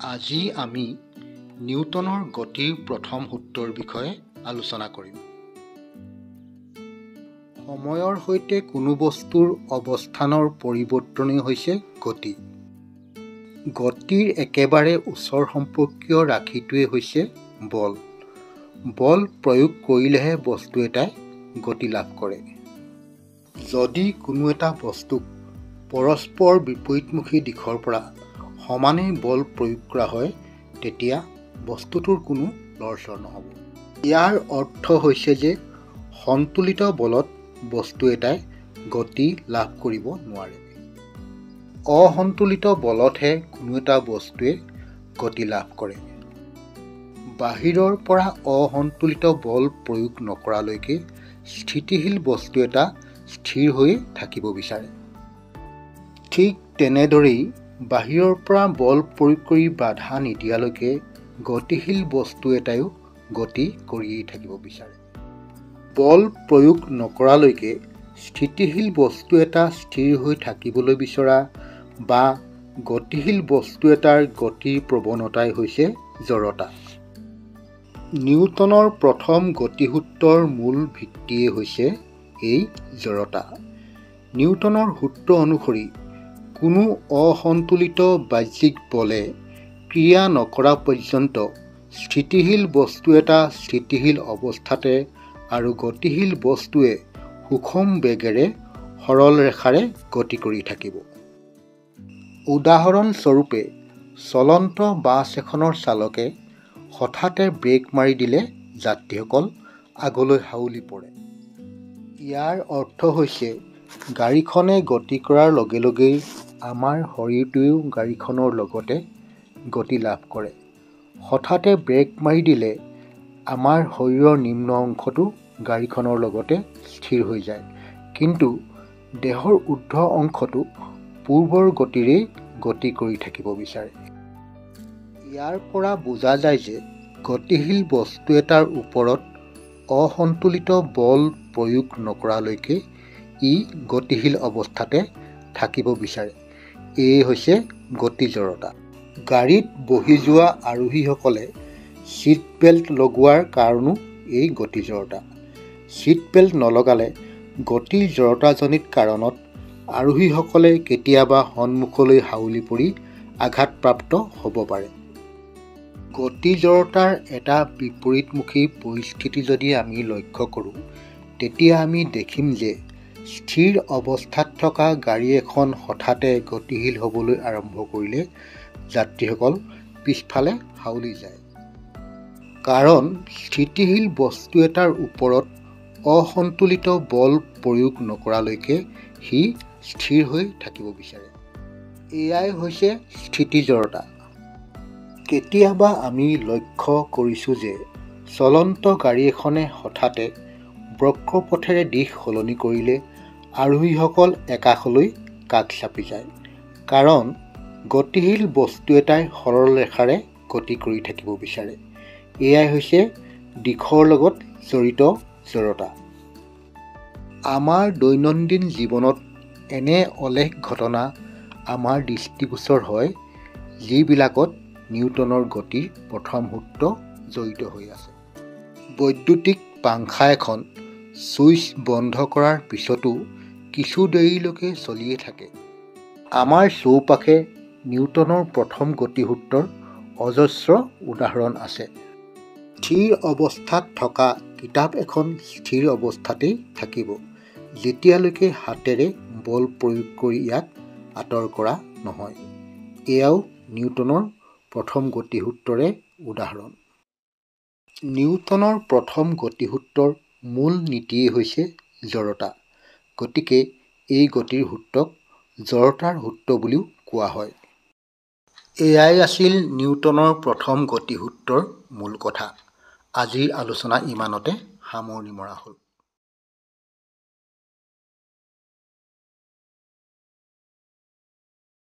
আজি আমি নিউটনৰ গতিৰ প্ৰথম সূত্ৰৰ বিষয়ে আলোচনা কৰিম। সময়ৰ সৈতে কোনো বস্তুৰ অৱস্থানৰ পৰিৱৰ্তনেই হৈছে গতি। গতিৰ একেবাৰে ওচৰ সম্পৰ্কীয় ৰাশিটোৱে হৈছে বল। বল প্ৰয়োগ কৰিলেহে বস্তু এটাই গতি লাভ কৰে। যদি কোনো এটা বস্তুক পৰস্পৰ বিপৰীতমুখী দিশৰ পৰা সমানেই বল প্ৰয়োগ কৰা হয়, তেতিয়া বস্তুটোৰ কোনো লৰচৰ নহ'ব। ইয়াৰ অৰ্থ হৈছে যে সন্তুলিত বলত বস্তু এটাই গতি লাভ কৰিব নোৱাৰে। অসন্তুলিত বলতহে কোনো এটা বস্তুৱে গতি লাভ কৰে। বাহিৰৰ পৰা অসন্তুলিত বল প্ৰয়োগ নকৰালৈকে স্থিতিশীল বস্তু এটা স্থিৰ হৈ থাকিব বিচাৰে। ঠিক তেনেদৰেই বাহিৰৰ পৰা বল প্ৰয়োগ কৰি বাধা নিদিয়ালৈকে গতিশীল বস্তু এটাইও গতি কৰিয়েই থাকিব বিচাৰে। বল প্ৰয়োগ নকৰালৈকে স্থিতিশীল বস্তু এটা স্থিৰ হৈ থাকিবলৈ বিচৰা বা গতিশীল বস্তু এটাৰ গতিৰ প্ৰৱণতাই হৈছে জড়তা। নিউটনৰ প্ৰথম গতিসূত্ৰৰ মূল ভিত্তিয়েই হৈছে এই জড়তা। নিউটনৰ সূত্ৰ অনুসৰি কোনো অসন্তুলিত বাহ্যিক বলে ক্ৰিয়া নকৰা পৰ্যন্ত স্থিতিশীল বস্তু এটা স্থিতিশীল অৱস্থাতে আৰু গতিশীল বস্তুৱে সুষম বেগেৰে সৰল ৰেখাৰে গতি কৰি থাকিব। উদাহৰণস্বৰূপে, চলন্ত বাছ এখনৰ চালকে হঠাতে ব্ৰেক মাৰি দিলে যাত্ৰীসকল আগলৈ হাউলি পৰে। ইয়াৰ অৰ্থ হৈছে গাড়ীখনে গতি কৰাৰ লগে লগেই আমাৰ শৰীৰটোৱেও গাড়ীখনৰ লগতে গতি লাভ কৰে। হঠাতে ব্ৰেক মাৰি দিলে আমাৰ শৰীৰৰ নিম্ন অংশটো গাড়ীখনৰ লগতে স্থিৰ হৈ যায়, কিন্তু দেহৰ ঊৰ্ধ্ব অংশটো পূৰ্বৰ গতিৰেই গতি কৰি থাকিব বিচাৰে। ইয়াৰ পৰা বুজা যায় যে গতিশীল বস্তু এটাৰ ওপৰত অসন্তুলিত বল প্ৰয়োগ নকৰালৈকে ই গতিশীল অৱস্থাতে থাকিব বিচাৰে। এয়ে হৈছে গতি জড়তা। গাড়ীত বহি যোৱা আৰোহীসকলে ছিট বেল্ট লগোৱাৰ কাৰণো এই গতি জড়তা। ছিট বেল্ট নলগালে গতিৰ জড়তাজনিত কাৰণত আৰোহীসকলে কেতিয়াবা সন্মুখলৈ হাউলি পৰি আঘাতপ্ৰাপ্ত হ'ব পাৰে। গতি জড়তাৰ এটা বিপৰীতমুখী পৰিস্থিতি যদি আমি লক্ষ্য কৰোঁ, তেতিয়া আমি দেখিম যে স্থিৰ অৱস্থাত থকা গাড়ী এখন হঠাতে গতিশীল হ'বলৈ আৰম্ভ কৰিলে যাত্ৰীসকল পিছফালে হাউলি যায়। কাৰণ স্থিতিশীল বস্তু এটাৰ ওপৰত অসন্তুলিত বল প্ৰয়োগ নকৰালৈকে সি স্থিৰ হৈ থাকিব বিচাৰে। এয়াই হৈছে স্থিতি জড়তা। কেতিয়াবা আমি লক্ষ্য কৰিছোঁ যে চলন্ত গাড়ী এখনে হঠাতে বক্ৰপথেৰে দিশ সলনি কৰিলে আৰোহীসকল একাষলৈ কাষ চাপি যায়। কাৰণ গতিশীল বস্তু এটাই সৰল ৰেখাৰে গতি কৰি থাকিব বিচাৰে। এয়াই হৈছে দিশৰ লগত জড়িত জড়তা। আমাৰ দৈনন্দিন জীৱনত এনে অলেখ ঘটনা আমাৰ দৃষ্টিগোচৰ হয়, যিবিলাকত নিউটনৰ গতিৰ প্ৰথম সূত্ৰ জড়িত হৈ আছে। বৈদ্যুতিক পাংখা এখন ছুইচ বন্ধ কৰাৰ পিছতো কিছু দেৰিলৈকে চলিয়ে থাকে। আমাৰ চৌপাশে নিউটনৰ প্ৰথম গতিসূত্ৰৰ অজস্ৰ উদাহৰণ আছে। স্থিৰ অৱস্থাত থকা কিতাপ এখন স্থিৰ অৱস্থাতেই থাকিব যেতিয়ালৈকে হাতেৰে বল প্ৰয়োগ কৰি ইয়াক আঁতৰ কৰা নহয়। এয়াও নিউটনৰ প্ৰথম গতিসূত্ৰৰে উদাহৰণ। নিউটনৰ প্ৰথম গতিসূত্ৰৰ মূল নীতিয়েই হৈছে জড়তা। গতিকে এই গতিৰ সূত্ৰক জড়তাৰ সূত্ৰ বুলিও কোৱা হয়। এয়াই আছিল নিউটনৰ প্ৰথম গতিসূত্ৰৰ মূল কথা। আজিৰ আলোচনা ইমানতে সামৰণি মৰা হ'ল।